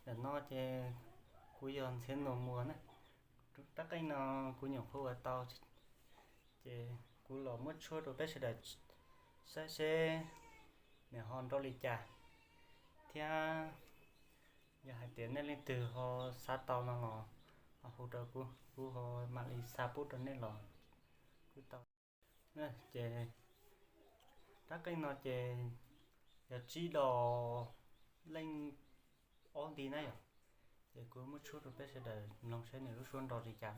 Ntawm no ces kuv yog Ntxhiav Nus Muas na. Rab qeej no kuv nyuam qhuav ua tau, ces kuv los muab tshuab rau peb sawv daws saib seb nws ho nrau li cas, thiab yog hais tias nej leej twg ho xav tau no los ho hu rau kuv, kuv ho mam li xa pub rau nej los kuj tau. Ces rab qeej no ces yog tsib dos leej ob nti na yom. Ces kuv muab tshuab rau peb sawv daws mloog saib nws lub suab nrau li cas.